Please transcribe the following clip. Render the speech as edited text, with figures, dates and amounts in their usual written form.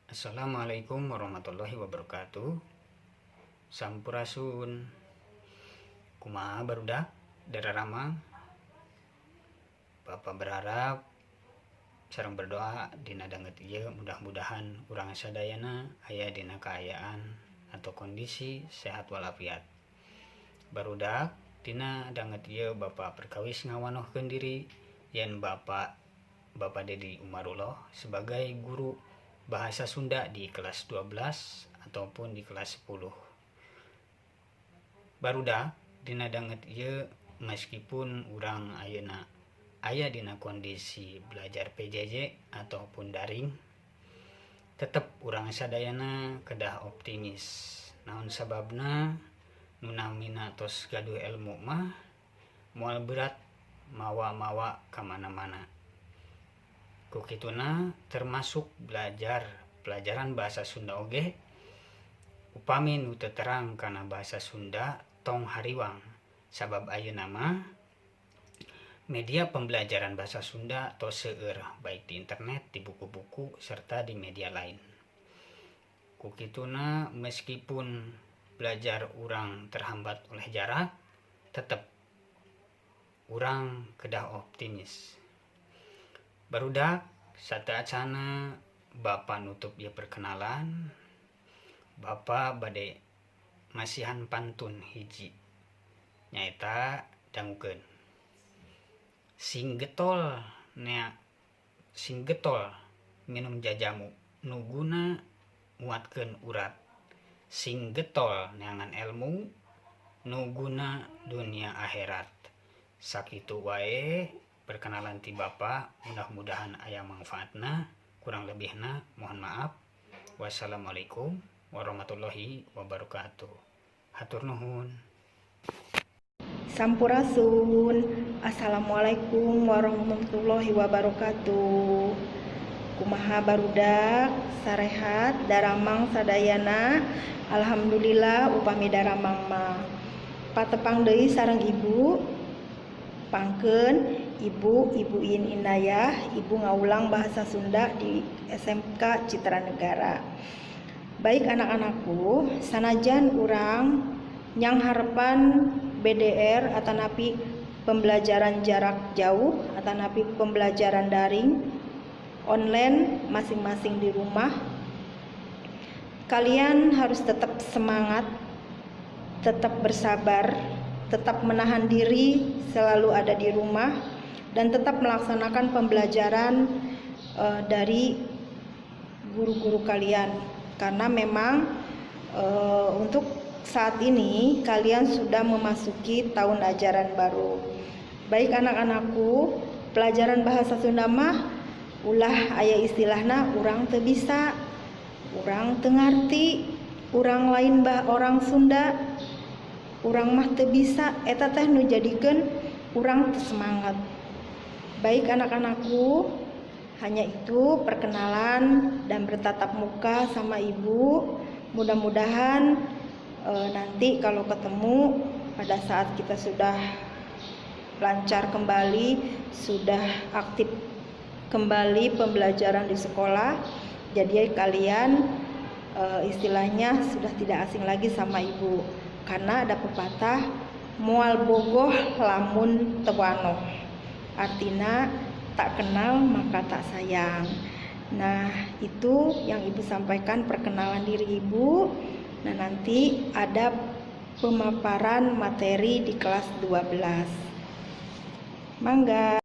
Assalamualaikum warahmatullahi wabarakatuh. Sampurasun. Kumaha, barudak daramang? Bapak berharap sareng berdoa dina danget ieu mudah-mudahan urang sadayana aya dina kaayaan atau kondisi sehat walafiat. Barudak, dina danget ieu Bapak perkawis ngawanohkeun diri yen Bapak, Bapak Dedi Umarullah, sebagai guru bahasa Sunda di kelas 12 ataupun di kelas 10. Barudak, dina danget ieu meskipun urang ayeuna aya dina kondisi belajar PJJ ataupun daring, tetep urang sadayana kedah optimis. Naon sababna? Nu namina tos gaduh ilmu mah moal berat mawa-mawa kamana-mana. Ku kituna termasuk belajar pelajaran bahasa Sunda oge. Upami nu teu terang kana bahasa Sunda, tong hariwang, sabab ayeuna mah media pembelajaran bahasa Sunda tos seueur, baik di internet, di buku-buku, serta di media lain. Ku kituna meskipun belajar urang terhambat oleh jarak, tetep urang kedah optimis. Barudak, sateuacana Bapak nutup ieu perkenalan, Bapak bade masihan pantun hiji, nyaeta dangukeun. Sing getol nea, sing getol minum jajamu nu guna nguatkeun urat, sing getol neangan elmu nu guna dunia akhirat. Sakitu wae perkenalan ti Bapak, mudah-mudahan aya manfaatna, kurang lebihna mohon maaf. Wassalamualaikum warahmatullahi wabarakatuh. Hatur nuhun. Sampurasun. Assalamualaikum warahmatullahi wabarakatuh. Kumaha, barudak, sarehat, daramang sadayana? Alhamdulillah upami daramang mah. Patepang deui sareng Ibu. Pangkeun Ibu, Ibu In Inayah, Ibu ngawulang bahasa Sunda di SMK Citra Negara. Baik anak-anakku, sanajan urang nyanghareupan BDR atanapi pembelajaran jarak jauh atanapi pembelajaran daring online masing-masing di rumah, kalian harus tetap semangat, tetap bersabar, tetap menahan diri, selalu ada di rumah dan tetap melaksanakan pembelajaran dari guru-guru kalian, karena memang untuk saat ini kalian sudah memasuki tahun ajaran baru. Baik anak-anakku, pelajaran bahasa Sunda mah ulah aya istilahna urang teu bisa, urang teu ngarti, urang lain bah orang Sunda, urang mah teu bisa. Eta teh nu jadikeun urang teu semangat. Baik anak-anakku, hanya itu perkenalan dan bertatap muka sama Ibu. Mudah-mudahan nanti kalau ketemu pada saat kita sudah lancar kembali, sudah aktif kembali pembelajaran di sekolah, jadi kalian istilahnya sudah tidak asing lagi sama Ibu. Karena ada pepatah, moal bogoh lamun teu wanoh. Artinya tak kenal maka tak sayang. Nah, itu yang Ibu sampaikan, perkenalan diri Ibu. Nah, nanti ada pemaparan materi di kelas 12. Mangga.